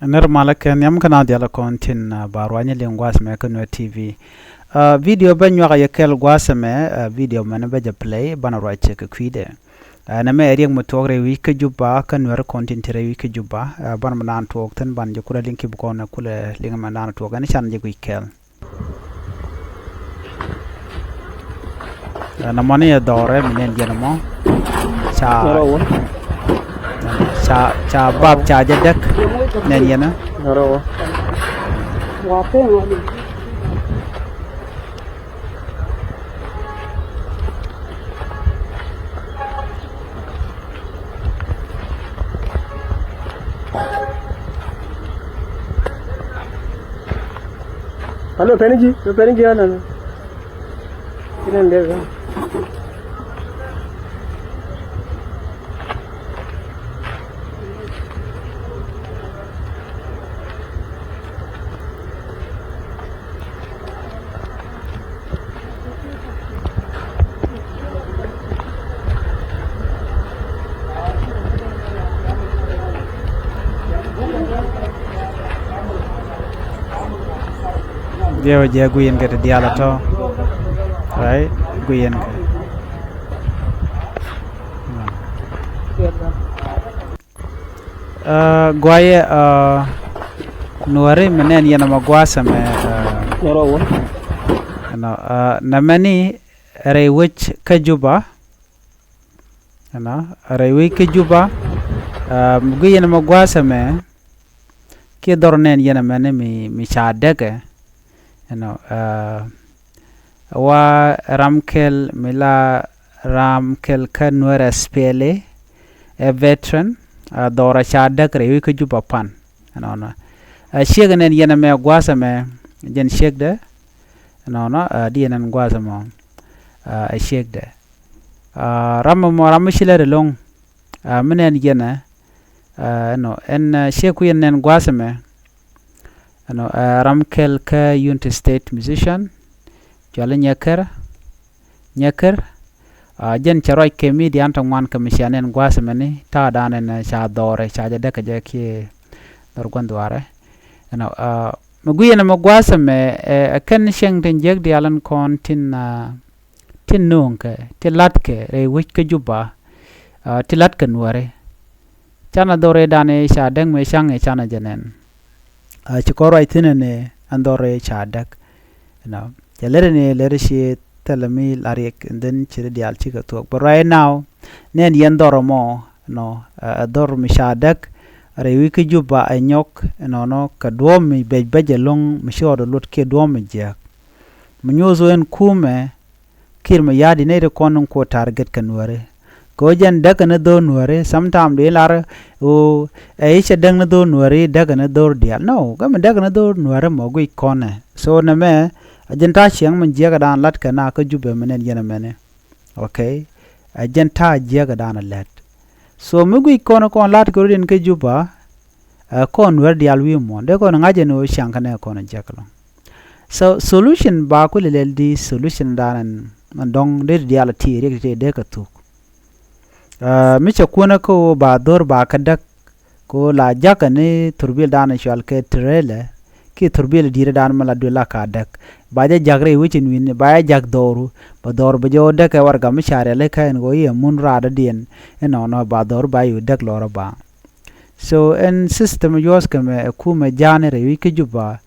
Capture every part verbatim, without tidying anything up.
Nir malä kɛ nhiam kä na dial kɔn tin, ah, ba ruany liŋ gua̱a̱th mɛ kä Nuer T V. Ah, video bä nyuak yɛ kɛl gua̱a̱th mɛ, ah, video mɛn bä jɛ play, banɛ ruac cɛ kɛ kui̱dɛ. Ah, nɛ mɛ riɛk mi tuɔk rɛy wi̱c kä Juba, kä Nuer kɔn tin ti rɛy wi̱c kä Juba, ah, banɛ mɛ naan tuɔk thin, banɛ jɛ kulɛ liŋ ki bi kɔn kulɛ liŋ mɛ naan tuɔk, ɛn can jɛ guic kɛl. Ɛ, nɔmɔ ni ɛ dhɔrɛ mi nɛn yɛn mɔ. Ca, ca, ca bap ca jɛ däk. Nɛn yɛn ɛ. Alo, pɛn ji̱, pɛn ji̱, alo. Alo. Diɛw jɛ guiyen kɛ ti dial atɔ. Right? Guiyen kɛ. Ɛ, guayɛ, ɛ, Nuɔri mi nɛn yɛn ɛmɛ gua̱a̱th ɛmɛ, ɛ, nɔnɔ, ɛ, nɛmɛni rɛy wec kä Juba, ɛnɔ, rɛy wec kä Juba, ɛ, mi gui yɛn ɛmɛ gua̱a̱th ɛmɛ, kiɛ dhɔr nɛn yɛn ɛmɛni mi, mi ca däkɛ, ɛnɔ, ɛ, Wa ram kɛl mi la ram kɛl kä Nuɛr S P L A, ɛ veteran, a dhɔr a ca däk rɛy wi̱c kä Juba pan. Ɛnɔnɔ. A ciek nɛn yɛn ɛmɛ gua̱a̱th ɛmɛ, jɛn ciekdɛ. Ɛnɔnɔ, a di yɛn ɛn gua̱a̱th ɛmɔ. A ciekdɛ. A ram ɛmɔ, ram mi ci lɛt ɛlɔ̱ŋ. A mi nɛn yɛn ɛ, a, ɛnɔ, ɛn, a, ciek wi̱i̱ ɛn nɛn gua̱a̱th ɛmɛ. Ɛnɔ, ɛ, ram kɛl kä Unity State Musician, cuali Nyɛkɛr, Nyɛkɛr, a, jɛn cɛ ruac kɛ media an tɔ ŋuan kɛ mi cia nɛn gua̱a̱th ɛmɛni, ta̱a̱ dan ɛn, ɛ, ca dhɔrɛ, ca jɛ däk kɛ jɛ kiɛ dhɔr gua̱n dhuaarɛ. Ɛnɔ, a, mi gui̱i̱ ɛn ɛmɛ gua̱a̱th ɛmɛ, ɛ, ɛ kɛn cieŋ tin jiäk diaal ɛn kɔn tin, a, tin nööŋkɛ, tin la̱tkɛ rɛy wec kä Juba, a, tin la̱tkɛ Nuääri. Canɛ dhɔr i̱ dan i̱ ca däk mëë ca̱ŋ i̱ canɛ jɛ nɛn. A, ci kɔn ruac thi̱n ɛn i̱ ɛn dhɔr i̱ ca däk. Ɛnɔ. Cɛ lɛr ɛn i̱ lɛr ci thilɛ mi la riɛk, and then ci ri diaal cikɛ thuɔ̱k. But right now, nɛn yɛn dhɔr ɛmɔ, ɛnɔ, ɛ, ɛ dhɔr mi ca däk, rɛy wec kä Juba ɛ nyɔk, ɛnɔnɔ, kɛ duɔ̱ɔ̱p mi bɛc bɛc ɛlɔ̱ŋ, mi ci ɣɔt ɛ luɔt kiɛ duɔ̱ɔ̱p mi jiääk. Mi nyuɔth ɣöö ɛn kumɛ, Kiir Mayardit nɛy ti kɔn in kuɔ target kɛ Nuääri. Kɛ ɣöö jɛn däkɛ ni dho̱r Nuääri, sometime di lar ɣöö ɛ i̱ cɛ däk ni dho̱r Nuääri, däkɛ ni dho̱r diaal. No, kä mi däkɛ ni dho̱r Nuääri mɔ guic kɔnɛ. So nɛmɛ, a jɛn ta̱a̱ cieŋ mi jiäkädan la̱t kɛ na kä Juba mi nɛn yɛn ɛmɛni. Okay? A jɛn ta̱a̱ jiäkädan a lät. So mi guic kɔn kɔn la̱t kɛ rut in kä Juba, ɛ kɔn Nuäär diaal wi̱i̱ muɔ̱ɔ̱n dee kɔn ŋa̱c ɛn ɣöö ciaŋ kɛnɛ kɔn jiäk ɛlɔ̱ŋ. So solution ba ku lɛl di solution dan ɛn dɔ̱ŋ dee ti diaal a ti riɛk ti dee kɛ thuk. Ɛ, mi cɛ kuäär kä ɣöö ba dho̱r ba kɛ däk, kɛ ɣöö la jakä ni thurbil dan cual kɛ trailer, ki thurbil di̱i̱t dan mi la duel la ka däk. Ba jɛ jak rɛy wec in wi̱ni, ba jɛ jak dhɔru, ba dhɔru ba jɛ ɣöö däk kɛ warɛga mi ca rialikä ɛn ɣöö i̱ ɛ mun raadädiɛn, inɔnɔ ba dhɔru ba yɛ däk lɔrä ba. So ɛn system yuɔth kɛ mɛ ɛ kumɛ ja̱a̱ni rɛy wi̱c kä Juba,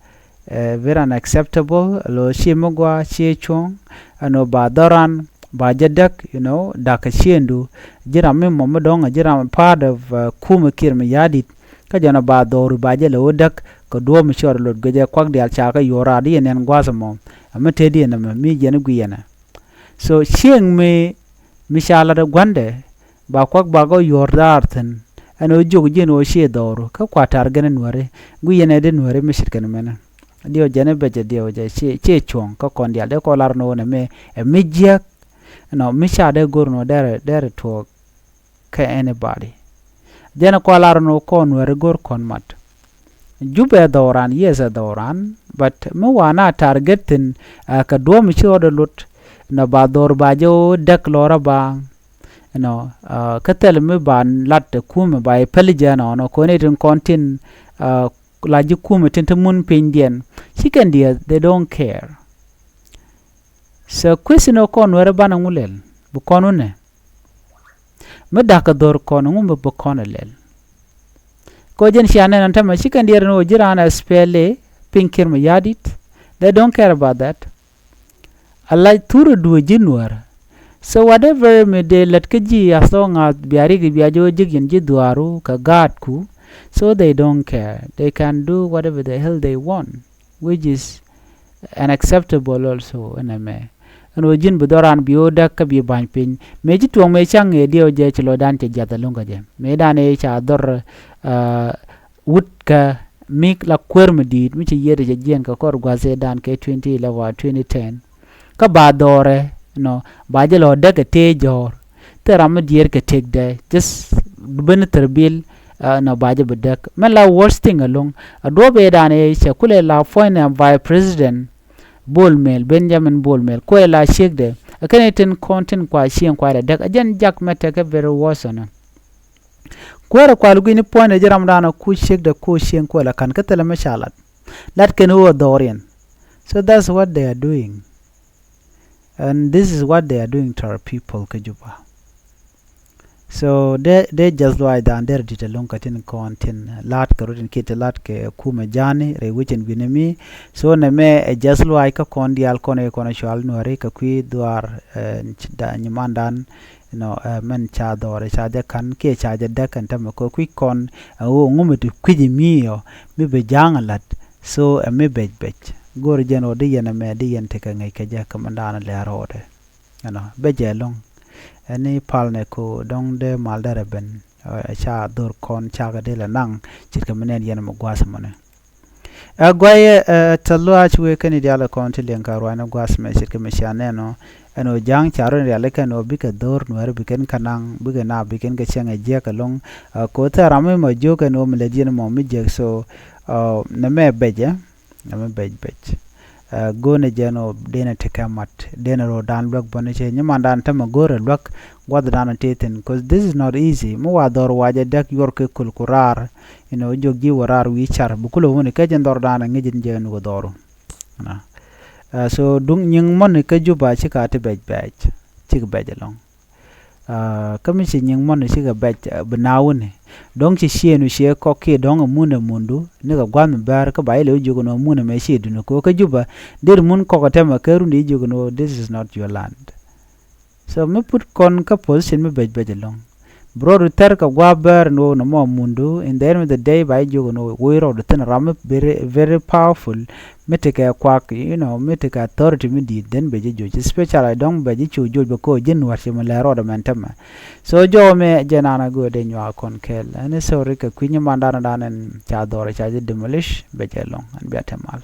ɛ very unacceptable, lo cie mi gua cie cuɔ̱ŋ, ɛn ɣöö ba dhɔran, ba jɛ däk, you know, da̱k kɛ ciëŋdu, ji̱ ram mi mɔ mi dɔ̱ŋ, ji̱ ram part of, ɛ, kumɛ Kiir Mayardit, kä jɛn ɔ ba dhɔru ba jɛ lɛ wä däk, kɛ duɔ̱ɔ̱p mi cɔɔr lot guecɛ kuak diaal ca kɛ yuɔr raar di yɛn ɛn gua̱a̱th ɛmɔ, ɛ mi tëëdi ɛn ɛmɛ, mi jɛn i̱ gui̱c ɛnɛ. So cieŋ mi, mi ca lat ɛ gua̱ndɛ, ba kuak ba gɔ yuɔ̱r dhaar thi̱n, ɛn ɣöö jiök ji̱n ɣöö ciɛ dhɔru, kä kua target ni Nuääri, guic yɛn ɛ di Nuääri mi ce̱tkɛ ni mɛnɛ. Diɛw jɛn i̱ bɛcɛ diɛw jɛ ciɛ, ciɛ cuɔ̱ŋ kä kɔn diaal dee kɔn lar ni ɣöö nɛ mi, ɛ mi jiäk, ɛnɔ, mi ca dee go̱r ni ɣöö derɛ, derɛ tuɔɔk kɛ anybody. Jɛn kɔn lar ni ɣöö kɔn Nuääri go̱r kɔn mat. Jubɛ dhɔran, yes ɛ dhɔran, but mi wa na target thi̱n, ɛ, kɛ duɔ̱ɔ̱p mi ci ɣɔt ɛ luɔt, nɔ ba dhɔr ba jɛ ɣöö däk lɔrä ba, you know, ɛ, kä thil mi ba lat ɛ kumɛ ba yɛ päl jɛ nɔnɔ, kɔn i̱ tin kɔn tin, ɛ, la ji̱ kumɛ tin te mun pinydiɛn. Ci kɛn diɛth, they don't care. So question ɔ kɔn Nuɛrɛ banɛ ŋu lɛl, bi kɔn wunɛ mi da̱k kɛ dho̱r kɔn ŋu mi bi kɔn ɛ lɛl. Kɛ ɣöö jɛn cia nɛn ɛn tämɛ ci kɛn diɛɛr ɛn ɣöö ji̱ raan ɛ S P L A piny Kiir Mayardit. They don't care about that. A lac thur ɛ duee ji̱ Nuäär. So whatever mi dee lät kä ji̱, as long as bia rik bia jɛ wä ji̱k yɛn ji̱ dhuaaru kɛ gaatku. So they don't care. They can do whatever the hell they want, which is unacceptable also ɛn ɛmɛ. Ɛn ɣöö ji̱n bi dhɔran bi ɣöö däk kä bi ba̱ny piny. Mëë ji̱ tuɔ̱ŋ mëë ca̱ŋ ëë diɛw jɛ ci lɔcdan cɛ jiath ɛlɔ̱ŋ kä jɛ. Mëëdan ëë ca dhɔr, ah, wut kä mi la kuer mi di̱i̱t mi ci yiëëdɛ cɛ jiɛn kɛ kɔr gua̱th ëëdan kɛ twenty eleven or twenty ten. Kä ba dhɔrɛ, you know, ba jɛ lɔ däk ɛ tëë jɔ̱ɔ̱r. Thil ram mi diɛɛr kɛ tëkdɛ, just ben thil bil, ah, nɔ ba jɛ bi däk. Mɛn la worst thing ɛlɔ̱ŋ. A duɔ̱p ëëdan ëë cɛ kulɛ la appoint ɛ Vice President Bol Mel, Benjamin Bol Mel, kuɛ la ciekdɛ. Ɛ kɛn ɛ tin kɔn tin kua cieŋ kua dɛ däk. Ɛ jɛn jak mɛ tekɛ very worse ɛnɔ. Kuäärɛ kual gui̱ni puɔ̱nydɛ ji̱ ramdan ɛ ku ciekdɛ ku cieŋ kuɛ la ka̱n kä thilɛ mi ca lat. Lat kɛn ɣöö dhɔriɛn. So that's what they are doing. And this is what they are doing to our people kä Juba. So dee, dee just luaacdan derɛ di̱t ɛlɔ̱ŋ kä tin kɔn tin la̱t kɛ rut in kiɛ ti la̱t kɛ kumɛ ja̱a̱ni rɛy wecin gui̱ni mi. So nɛmɛ ɛ just luaac kä kɔn diaal kɔn ɛ kɔn ɛ cual Nuääri kɛ kui̱ dhuaar, eh, da nyimandan, you know, eh, mɛn ca dhɔr ɛ ca jɛ ka̱n kiɛ ca jɛ däk ɛn tämɛ kɛ kui̱ kɔn ɛ ɣöö ŋumɛ ti kui̱c ɛ mi ɔ mi bi ja̱a̱ŋ ɛ la̱t. So ɛ mi bɛc bɛc go̱o̱r jɛn ɣöö di yɛn ɛmɛ di yɛn tekɛ ŋäc kɛ jɛ kɛ mɛndan ɛ lɛr ɣɔɔdɛ. Ɛnɔ bɛ jɛ ɛlɔ̱ŋ. Ɛn i̱ pal nɛ ko dɔ̱ŋ dee mal dɛrɛ ben, ɛ, ca dhor kɔn cakɛ dee lɛ naŋ ce̱tkɛ mi nɛn yɛn mɛ gua̱a̱th mɔnɛ. Ɛ guayɛ, ɛ, tɛ luaac wee kɛn i̱ diaal ɛ kɔn ti liɛŋ ka ruaacnɛ gua̱a̱th mɛ ce̱tkɛ mi cia nɛn ɔ. Ɛn ɔ ja̱a̱ŋ ca run rialikä ɛn ɔ bikɛ dhor Nuääri bikɛn kä naŋ bikɛ na bikɛn kɛ cäŋ ɛ jiäk ɛlɔ̱ŋ. Ɛ, ko thɛ ram mi mɔ jiök ɛn ɔ mi lät yɛn mɔ mi jiäk so, ɛ, nɛ mɛ bɛcɛ. Nɛ mɛ bɛc bɛc. Ɛ, go̱o̱nɛ jɛn ɔ denɛ tekɛ mat denɛ ro̱o̱dan luäk bäni cɛ nyimandan tämɛ go̱o̱rɛ luäk gua̱thdan ɔ tëë thi̱n, 'cause this is not easy. Mi wa dhɔr wacɛ däk yuɔr kɛ köl ku raar, you know, jiök ji̱ wä raar wi̱i̱ car bi kulɛ wuni kɛ jɛn dhɔrdan ɛ ŋi̱c in jɛ nuku dhɔru. Ɛ, so duŋ nyiŋ mɔni kä Juba cika ti bɛc bɛc cik bɛc ɛlɔ̱ŋ. Aa, kä mi ci nyiŋ mɔni cikɛ bɛc, aa, bi naawuni. Dɔ̱ŋ ci ciëënu ciɛ kɔk kiɛ dɔ̱ŋ ɛ mun ɛ mundu nikɛ gua̱th mi bäär kä ba ilɛ wä jiök ɛn ɣöö mun ɛmɛ ciɛ duni ko̱ kä Juba. Deri mun kɔk ɛ tɛmɛ kä run di jiök ɛn ɣöö this is not your land. So mi put kɔn kä position mi bɛc bɛc ɛlɔ̱ŋ. Bi rɔɔdu thɛr kɛ gua̱a̱p bäär ɛn ɣöö nɔmɔ mundu, in the end of the day ba jiök ɛn ɣöö woc rɔɔdu thi̱n ram mi very, very powerful, mi tekɛ kuak, you know, mi tekɛ authority mi di̱i̱t, then bɛ ji̱ joc, especially dɔ̱ŋ bɛ ji̱ cu joc bɛ ko̱ ji̱ Nuäär ci mi lɛ rɔɔdɛ mɛn tämɛ. So jɔwä mi jɛ naan a göö dee nyuak kɔn kɛɛl. Ɛn i̱ sorry kɛ kui̱ nyimandan dan ɛn ca dhɔr ca ji̱ demolish, bɛ jɛ lɔ̱ŋ, ɛn bia te mal.